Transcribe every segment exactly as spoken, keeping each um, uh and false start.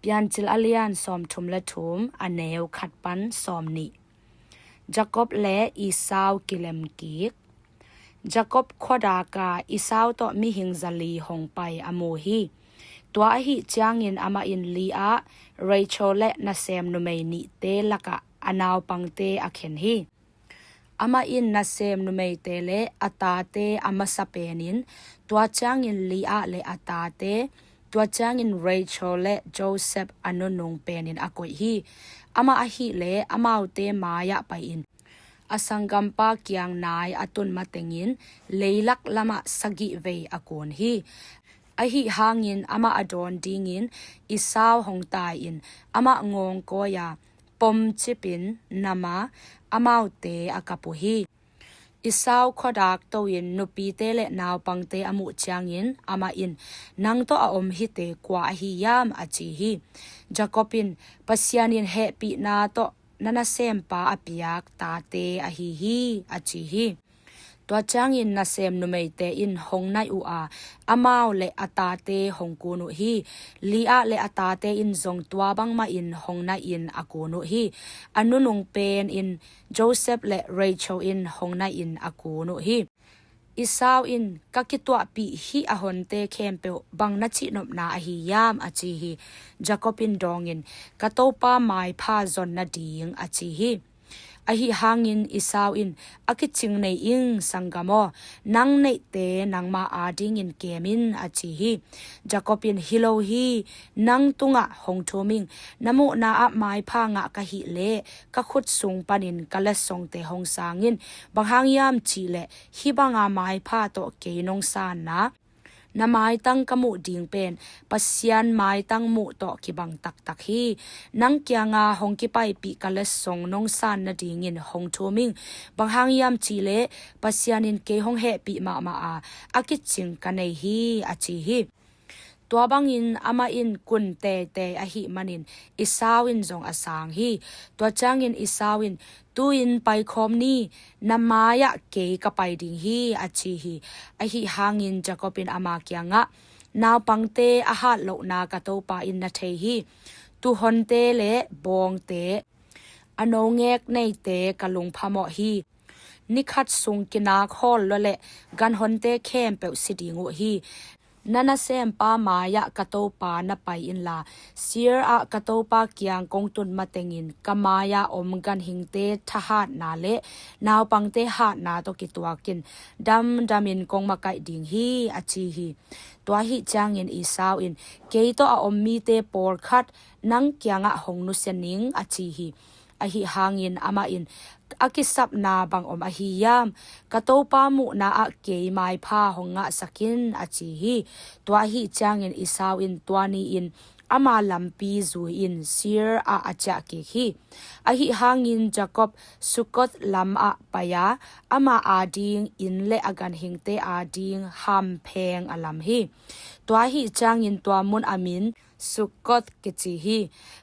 Piancil a lian sawmthum le thum, a neu khat pan sawmnih. Jakob le Esau kilem kik. Jakob khuadak a Esau tawh mihing zali hong pai a mu hi. Tua ahih ciangin amah in Leah, Rachel le nasem numei nihte lakah a naupangte a khen hi. Amah in nasem numeite le a tate a masa penin, tua ciangin Leah le a tate, tua ciangin Rachel le Joseph a nunung penin a koih hi. Amah ahih leh amaute mai-ah pai-in a sanggampa kiang nai a tun matengin leilak lamah sagih vei a kun hi. Ahih hangin amah a dawn dingin Esau hong tai-in amah ngawngkawi a, pom cipin nam a, amaute a kap uh hi. Esau khuadak to-in nupite le naupangte a muh ciangin amah in, "Nang tawh a om hite kua ahi hiam?" a ci hi. Jakob in, "Pasian in hehpihna tawh na nasempa a piak tate ahi hi," a ci hi. Tua ciangin nasem numeite in hong naih uh a, amau le a tate hong kun uh hi. Leah le a tate in zong tua bangmah in hong naih in a kun uh hi. A nunung pen in Joseph le Rachel in hong naih in a kun uh hi. Esau in, "Ka kituahpih hih a honte khempeuh bang na cihnopna ahi hiam?" a ci hi. Jakob in dawngin, "Ka topa maipha zon nading," a ci hi. Ahih hangin Esau in, "A kicing nei ing, sanggam aw, nang neihte nangma adingin kem in," a ci hi. Jakob in, "Hi lo hi, nang tungah hong thum ing, na muhna ah maipha ngah ka hih leh ka khut sung panin ka letsongte hong sang in, bang hang hiam cih leh hih banga maipha tawh kei nong sanna, na maitang ka muh ding pen Pasian maitang muh tawh kibang taktak hi. Nang kianga hong kipaipih ka letsong nong san nadingin hong thum ing, bang hang hiam cih leh Pasian in kei hong hehpih mahmah a, a kicing ka nei hi," a ci hi. Tua bangin amah in kun teitei ahih manin Esau in zong a sang hi. Tua ciangin Esau in, "Tu-in paikhawm ni, na mai-ah kei ka pai ding hi," a ci hi. Ahih hangin Jakob in ama kiangah, "Naupangte a hat lohna ka topa in na thei hi. Tuhonte le bawngte, a nongek neite ka lungphamawh hi. Ni khat sung kinak hawl lua leh ganhonte khempeuh si ding uh hi. Na nasempa mai-ah ka topa na pai inla, Seir ah ka topa kiang kong tun matengin ka mai-a om ganhingte thahatna le naupangte hatna tawh kituakin damdamin kong makaih ding hi," a ci hi. Tua ahih ciangin Esau in, "Kei tawh a om mite pawlkhat nang kiangah hong nusia ning," a ci hi. Ahih hangin amah in, "A kisapna bang om ahi hiam? Ka topa muhna ah kei maipha hong ngahsak in," a ci hi. Tua ahih ciangin Esau in tua ni-in ama lampi zui-in Seir ah a ciah kik hi. Ahih hangin Jakob Sukkoth lamah pai-a, ama ading inn le a ganhingte ading hampheng a lam hi. Tua ahih ciangin tua mun a min Sukkoth kici hi.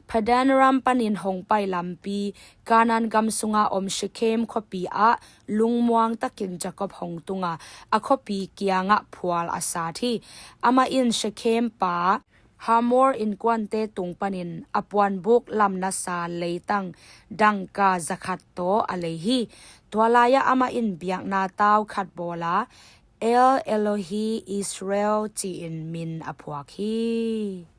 Padan ram panin hong pai lampi, Kanaan gam sunga om Shekhem khuapi ah lungmuang takin Jakob hong tunga, a khuapi kiangah phual a sat hi. Amah in Shekhem pa Hamor innkuante tung panin a puanbuk lamnasa leitang dangka zakhat tawh a lei hi. Tua lai-ah amah in biakna tau khat bawl a, El Elohi Israel ci-in min a phuak hi.